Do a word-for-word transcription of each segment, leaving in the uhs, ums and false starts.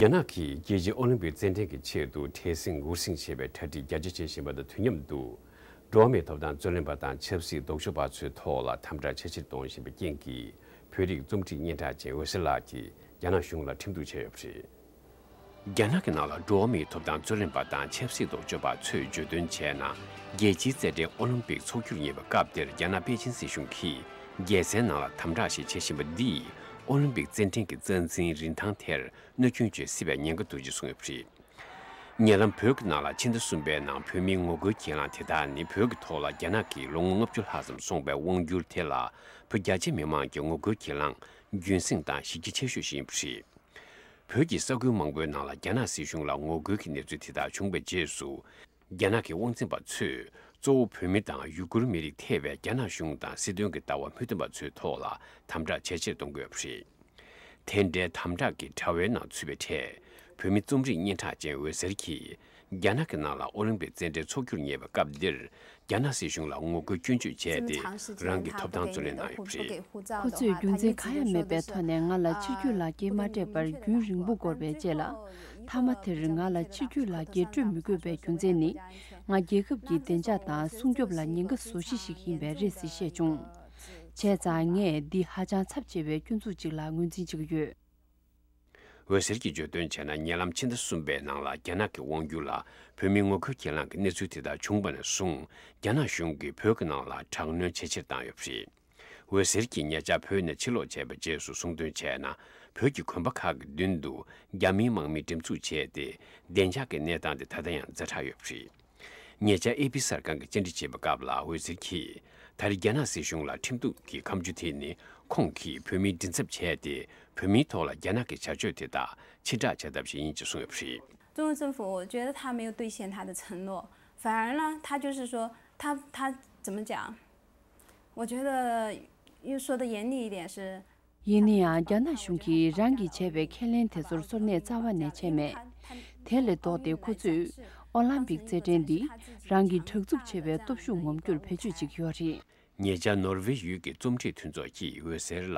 རྒྱ་ནག་གིས་རྒྱལ་སྤྱིའི་ཨོ་ལིམ་པིག་རྩེད་འགྲན་གྱི་ཆེད་དུ་བྲེལ་ཟིང་འུར་ཟིང་བྱེད་པའི་གྲ་སྒྲིག་རྒྱ་ཆེ་བྱེད་བཞིན་པ་དང་དུས་མཉམ་དུ། འགྲོ་བ་མིའི་ཐོབ་ཐང་རྩོད་ལེན་པ་དང་ཆབ་སྲིད་ལྡོག་ཕྱོགས་པ་ཚོའི་ཐོག་ལ་དམ་དྲག་ཇེ་ཆེར་གཏོང་བཞིན་པའི་རྐྱེན་གྱིས། བོད་རིགས་རྩོམ་སྒྲིག་སྙན་གྲགས་ཅན་འོད་ཟེར་ལགས་ཀྱིས་རྒྱ་ནག་གཞུང་ལ་ཁྲིམས་གཏུག་བྱས་ཡོད་པ་རེད། རྒྱ་ནག་གི་ནང་ལ་འགྲོ་བ་མིའི་ཐོབ་ཐང་རྩོད་ལེན་པ་དང་ཆབ་སྲིད་ལྡོག་ཕྱོགས་པ་ཚོས་བརྗོད་དོན་བྱས་ན། རྒྱལ་སྤྱིའི་རྩེད་འགྲན་ཨོ་ལིམ་པིག་འཚོགས་རྒྱུར་ཉེ་བའི་སྐབས་འདིར་རྒྱ་ནག་པེ་ཅིན་སྲིད་གཞུང་གིས་རྒྱལ་སའི་ནང་ལ་དམ་དྲག་ཞིག་བྱེད་བཞིན་པ་འདིས་ཨོ་ལིམ་པིག་རྩེད་འགྲན་གྱི་རྩ་འཛིན་རིན་ཐང་དེར་གནོད་སྐྱོན་བྱེད་སྲིད་པའི་ཉེན་ཁ་འདུག་ཅེས་གསུངས་ཡོད་པ་རེད། ཉེ་ལམ་བོད་ཀྱི་ནང་ལ་ཕྱི་ཟླ་གསུམ་པའི་ནང་བོད་མིའི་ངོ་རྒོལ་གྱེན་ལངས་དེ་དག་ནི་བོད་ཀྱི་ཐོག་ལ་རྒྱ་ནག་གིས་ལོ་ངོ་ལྔ་བཅུ་ལྷག་ཙམ་སོང་པའི་དབང་སྒྱུར་དེ་ལ་བོད་རྒྱ་ཆེ་མི་མང་གི་ངོ་རྒོལ་གྱེན་ལངས་རྒྱུན་སྲིང་དང་གཞི་རྒྱ་ཆེ་ཤོས་ཤིག་ཡིན་པ་རེད། བོད་ཀྱི་ས་ཁུལ་མང་པོའི་ནང་ལ་རྒྱ་ནག་སྲིད་གཞུང་ལ་ངོ་རྒོལ་གྱི་གནས་ཚུལ་དེ་དག་བྱུང་བའི་རྗེས་སུ། རྒྱ་ནག་གི་དབང་འཛིན་པ་ཚོས་གཙོ་བོ་བོད་མི་དང་ཡུ་གུར་མི་རིགས་ཐེ་བའི་རྒྱ་ནག་གཞུང་དང་སྲིད་དོན་གྱི་ལྟ་བ་མི་མཐུན་པ་ཚོའི་ཐོག་ལ་དམ་དྲག་ཇེ་ཆེར་གཏོང་དགོས་པ་རེད། དེ་འདྲའི་དམ་དྲག་གི་དྲ་བའི་ནང་ཚུད་པའི་གྲས། བོད་མི་རྩོམ་རིག་སྙན་གྲགས་ཅན་འོད་ཟེར་གྱིས། རྒྱ་ནག་གི་ནང་ལ་ཨོ་ལིམ་པིག་རྩེད་འགྲན་འཚོགས་རྒྱུར་ཉེ་བའི་སྐབས་འདིར། རྒྱ་ནག་སྲིད་གཞུང་ལ་ངོ་རྒོལ་སྐྱོན་བརྗོད་བྱས་ཏེ། རང་གི་ཐོབ་ཐང་རྩོད་ལེན་གནང་ཡོད་པ་རེད། ཁོ་ཚོས་རྒྱུ་མཚན་གང་ཡང་མེད་པའི་ཐོག་ནས་ང་ལ་ཕྱིར་སྐྱོད་ལག་འཁྱེར་མ་སྤྲད་པར་རྒྱུན་རིང་པོ་འགོར་བའི་རྗེས་ལ། མཐའ་མ་དེར་ང་ལ་ཕྱིར་སྐྱོད་ལག་འཁྱེར་སྤྲོད་མི་དགོས་པའི་རྒྱུ་མཚན་ནི། ང་རྒྱལ་ཁབ་ཀྱི་བདེ་འཇགས་དང་སྲུང་སྐྱོབ་ལ་ཉེན་ཁ་བཟོ་གཞི་ཞིག་ཡིན་པས་རེད་ཟེར་བཤད་བྱུང་། བྱས་ཙང་ངས་འདི་ཧ་ཅང་ཚབས་ཆེ་བའི་སྐྱོན་འཛུགས་ཅིག་ལ་ངོས་འཛིན་བྱེད་ཀྱི་ཡོད། འོད་ཟེར་གྱིས་བརྗོད་དོན་བྱས་ན། ཉེ་ལམ་ཕྱི་ཟླ་གསུམ་པའི་ནང་ལ་རྒྱ་ནག་གི་དབང་སྒྱུར་ལ་བོད་མིའི་ངོ་རྒོལ་གྱེན་ལངས་ཀྱི་གནས་ཚུལ་དེ་དག་བྱུང་བ་ནས་བཟུང་། རྒྱ་ནག་གཞུང་གིས་བོད་ཀྱི་ནང་ལ་དྲག་གནོན་ཇེ་ཆེར་བཏང་ཡོད་པ་རེད། འོད་ཟེར་གྱིས་ཉེ་ཆར་བོད་ནས་ཕྱིར་ལོག་བྱས་པའི་རྗེས་སུ་གསུངས་དོན་བྱས་ན། བོད་ཀྱི་དགོན་པ་ཁག་གི་མདུན་དུ་རྒྱ་མིའི་དམག་མི་འགྲེམས་འཛུགས་བྱས་ཏེ། བདེ་འཇགས་ཀྱི་གནས་སྟངས་དེ་ད་ལྟ་ཡང་ཛ་དྲག་ཡོད་པ་རེད། ཉེ་ཆར་ཨེ་པི་གསར་ཁང་གིས་བཅར་འདྲི་བྱས་པའི་སྐབས་ལ་འོད་ཟེར་གྱིས། ད་རེས་རྒྱ་ནག་སྲིད་གཞུང་ལ་ཁྲིམས་གཏུག་གི་ཁ་མཆུ་དེ་ནི། ཁོང་གིས་བོད་མིའི་མགྲིན་ཚབ་བྱས་ཏེ། བོད་མིའི་ཐོག་ལ་རྒྱ་ནག་གི་བྱ་སྤྱོད་དེ་དག་ཕྱིར་བསྒྲགས་བྱ་ཐབས་ཤིག་ཡིན་ཅེས་གསུངས་ཡོད་པ་རེད། 中国政府，我觉得他没有兑现他的承诺，反而呢，他就是说，他他怎么讲？我觉得又说的严厉一点是， ཡིན་ན་ཡང་། རྒྱ་ནག་གཞུང་གིས་རང་གིས་བྱས་པའི་ཁས་ལེན་དེ་ཚོར་སོར་གནས་རྩ་བ་ནས་བྱས་མེད། དེ་ལས་ལྡོག་སྟེ་ཁོ་ཚོས་ཨོ་ལམ་པིག་རྩེད་འགྲན་འདི་རང་གིས་དྲག་འཛུགས་བྱས་པའི་སྟོབས་ཤུགས་ངོམ་རྒྱུར་བེད་སྤྱོད་བྱེད་ཀྱི་ཡོད་རེད། ཉེ་ཆར་ནོར་ཝེ་ཡུལ་གྱི་རྩོམ་སྒྲིག་མཐུན་ཚོགས་ཀྱིས་འོད་ཟེར་ལ་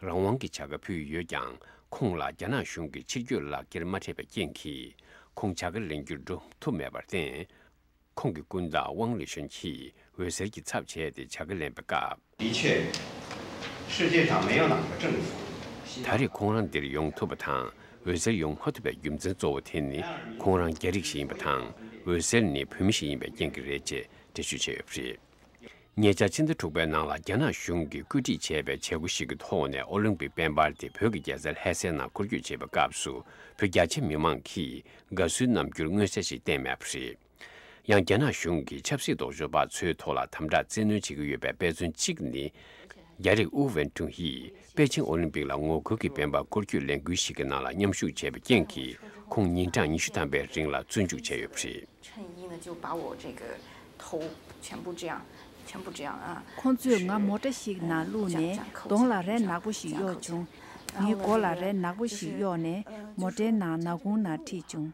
རང་དབང་གི་བྱ་དགའ་ཕུལ་ཡོད་ཀྱང་། ཁོང་ལ་རྒྱ་ནག་གཞུང་གིས་ཕྱིར་སྐྱོད་ལག་འཁྱེར་མ་སྤྲད་པའི་རྐྱེན་གྱིས། ཁོང་བྱ་དགའ་ལེན་རྒྱུར་འགྲོ་ཐུབ་མེད་པར་བརྟེན། ཁོང་གི་སྐུ་ཟླ་ཝང་ལི་ཤོན་གྱིས་འོད་ཟེར་གྱི་ཚབ་བྱས་ཏེ་བྱ་དགའ་ལེན་པའི་སྐབས། 的确，世界上没有哪个政府希望 ད་རེས་ཁོང་རང་འདིར་ཡོང་ཐུབ་པ་དང་། འོད་ཟེར་ཡོང་མ་ཐུབ་པའི་རྒྱུ་མཚན་གཙོ་བོ་དེ་ནི། ཁོང་རང་རྒྱ་རིགས་ཤིག་ཡིན་པ་དང་། འོད་ཟེར་ནི་བོད་མི་ཞིག་ཡིན་པའི་རྐྱེན་གྱིས་རེད་ཅེས་འགྲེལ་བརྗོད་བྱས་ཡོད་པ་རེད། ཉེ་ཆར་ཕྱི་ཟླ་དྲུག་པའི་ནང་ལ་རྒྱ་ནག་གཞུང་གིས་བཀོད་སྒྲིག་བྱས་པའི་བྱེད་སྒོ་ཞིག་གི་ཐོག་ནས་ཨོ་ལིམ་པིག་དཔལ་འབར་དེ་བོད་ཀྱི་རྒྱལ་ས་ལྷ་སའི་ནང་འཁོར་སྐྱོད་བྱས་པའི་སྐབས་སུ། བོད་རྒྱ་ཆེ་མི་མང་གིས་དགའ་བསུའི་རྣམ་འགྱུར་མངོན་གསལ་ཞིག་བསྟན་མེད་པ་རེད། ཡང་རྒྱ་ནག་གཞུང་གིས་ཆབ་སྲིད་ལྡོག་ཕྱོགས་པ་ཚོའི་ཐོག་ལ་དམ་དྲག་བཙན་གནོན་བྱེད་ཀྱི་ཡོད་པའི་དཔེ་མཚོན་གཅིག་ནི། རྒྱ་རིགས་ཨུ་ཝེན་ཀྲུང་ཡིས་པེ་ཅིང་ཨོ་ལིམ་པིག་ལ་ངོ་རྒོལ་གྱི་དཔལ་འབར་སྐོར་སྐྱོད་ལས་འགུལ་ཞིག་གི་ནང་ལ་མཉམ་ཞུགས་བྱས་པའི་རྐྱེན་གྱིས། ཁོང་ཉིན་གྲངས་ཉི་ཤུ་ཐམ་པའི་རིང་ལ་བཙོན་འཇུག་བྱས་ཡོད་པ་རེད། 衬衣呢，就把我这个头全部这样，全部这样啊。 ཁོང་ཚོས་ང་མོ་ཊ་ཞིག་ནང་བླུགས་ནས་གདོང་ལ་རས་ནག་པོ་ཞིག་གཡོགས་བྱུང་། ངའི་མགོ་ལ་རས་ནག་པོ་ཞིག་གཡོགས་ནས་མོ་ཊའི་ནང་ནག་ཁུང་ནང་ཁྲིད་བྱུང་།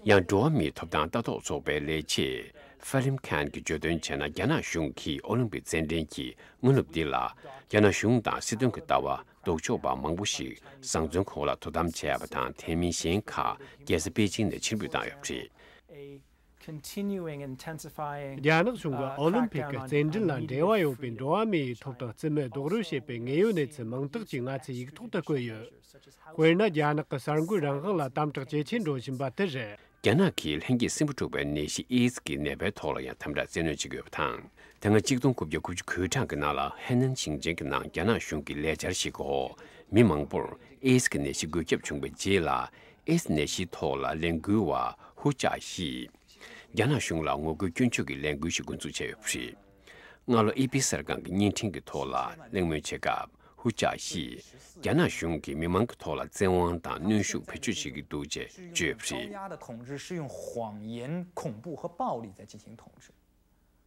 ཡང་འགྲོ་བ་མིའི་ཐོབ་ཐང་ལྟ་རྟོག་ཚོགས་པའི་ལས་བྱེད་ཧྥ་ལིམ་ཁན་གྱིས་བརྗོད་དོན་བྱས་ན། རྒྱ་ནག་གཞུང་གིས་ཨོ་ལིམ་པིག་རྩེད་འགྲན་གྱི་སྔ་ནུབ་འདི་ལ་རྒྱ་ནག་གཞུང་དང་སྲིད་དོན་གྱི་ལྟ་བ་ལྡོག་ཕྱོགས་པ་མང་པོ་ཞིག་བཟང་བཙོན་ཁང་ལ་དོ་དམ་བྱས་པ་དང་། དེ་མིན་གཞན་ཁག་རྒྱལ་ས་པེ་ཅིང་ནས་ཕྱིར་འབུད་བཏང་ཡོད་པ་རེད། A continuing intensifying རྒྱ་ནག་གཞུང་གིས་ཨོ་ལིམ་པིག་གི་རྩེད་འགྲན་ལ་འབྲེལ་བ་ཡོད་པའི་འགྲོ་བ་མིའི་ཐོབ་ཐང་རྩིས་མེད་རྡོག་རོལ་བྱེད་པའི་དངོས་ཡོད་གནས་ཚུལ་མང་དག་ཅིག་ང་ཚོས་ཡིག་ཐོག་ཏུ་བཀོད་ཡོད། དཔེར་ན། རྒྱ་ནག་གི་གསར་འགོད་རང་དབང་ལ་དམ་དྲག་ཇེ་ཆེར་འགྲོ་བཞིན་པ་དེ་རེད། རྒྱ་ནག་གིས་ལྷན་སྐྱེས་སྲིན་འབུ་འཁྲུགས་པའི་ནད་གཞི་ཨེ་ཛི་གི་ནད་པའི་ཐོག་ལ་ཡང་དམ་དྲག་བཙན་གནོན་བྱེད་ཀྱི་ཡོད་པ་དང་། དེ་སྔ་གཅིག་སྟོང་དགུ་བརྒྱ་དགུ་བཅུ་གོ་གྲངས་ཀྱི་ནང་ལ་ཧེ་ནན་ཞིང་ཆེན་གྱི་ནང་རྒྱ་ནག་གཞུང་གི་ལས་འཆར་ཞིག་གི་འོག་མི་མང་པོར་ཨེ་ཛི་གི་ནད་གཞི་འགོས་ཁྱབ་བྱུང་བའི་རྗེས་ལ། ཨེ་ཛི་ནད་གཞིའི་ཐོག་ལ་ལས་འགུལ་བ་ཧུ་ཅཱ་ཞིས་རྒྱ་ནག་གཞུང་ལ་ངོ་རྒོལ་སྐྱོན་བརྗོད་ཀྱི་ལས་འགུལ་ཞིག་འགོ་འཛུགས་བྱས་ཡོད་པ་རེད། སྔ་ལོ་ཨེ་པི་གསར་ཁང་གི་བརྙན་འཕྲིན་གྱི་ཐོག་ལ་གླེང་མོལ་བྱེད་སྐབས། ཧུ་ཅཱ་ཞིས་རྒྱ་ནག་གཞུང་གིས་མི་མང་གི་ཐོག་ལ་བཙན་དབང་དང་གནོན་ཤུགས་བེད་སྤྱོད་བྱེད་ཀྱི་འདུག་ཅེས་བརྗོད་པ་རེད། 施压的统治是用谎言、恐怖和暴力在进行统治，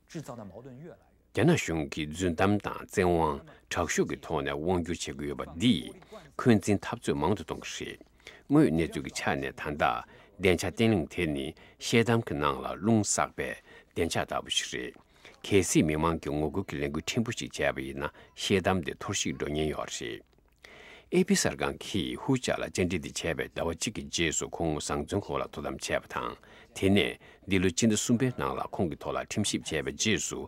制造的矛盾越来越 རྒྱ་ནག་གཞུང་གིས་རྫུན་གཏམ་དང་བཙན་དབང་དྲག་ཤུགས་ཀྱི་ཐོག་ནས་དབང་སྒྱུར་བྱེད་ཀྱི་ཡོད་པ་འདིས་འཁོན་འཛིན་འཐབ་རྩོད་མང་དུ་གཏོང་གི་རེད། དངོས་ཡོད་གནས་ཚུལ་གྱི་ཆ་ནས་ད་ལྟ་བདེ་འཇགས་བརྟན་ལྷིང་དེ་ནི་ཤེལ་དམ་གྱི་ནང་ལ་རླུང་བསགས་པའི་བདེ་འཇགས་ལྟ་བུ་ཞིག་རེད། གལ་སྲིད་མི་མང་གིས་ངོ་རྒོལ་གྱི་ལས་འགུལ་ཕྲན་བུ་ཞིག་བྱས་པ་ཡིན་ན། ཤེལ་དམ་དེ་འཐོར་ཞིག་འགྲོ་ཉེན་ཡོད་རེད། ཨེ་ཕི་གསར་ཁང་གིས་ཧུའུ་ཅཱ་ལ་བཅར་འདྲི་འདི་བྱས་པའི་ཟླ་བ་གཅིག་གི་རྗེས་སུ་ཁོང་བཟང་བཙོན་ཁང་ལ་དོ་དམ་བྱས་པ་དང་། དེ་ནས་འདི་ལོ་སྤྱི་ཟླ་གསུམ་པའི་ནང་ལ་ཁོང་གི་ཐོག་ལ་ཁྲིམས་ཞིབ་བྱས་པའི་རྗེས་སུ།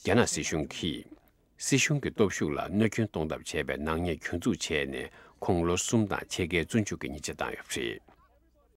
རྒྱ་ནག་སྲིད་གཞུང་གིས་སྲིད་གཞུང་གི་སྟོབས་ཤུགས་ལ་གནོད་སྐྱོན་གཏོང་ཐབས་བྱས་པའི་ནག་ཉེས་གྱོད་འཛུགས་བྱས་ནས། ཁོང་ལོ་གསུམ་དང་ཕྱེད་ཀའི་བཙོན་འཇུག་གི་ཉེས་ཆད་བཏང་ཡོད་པ་རེད།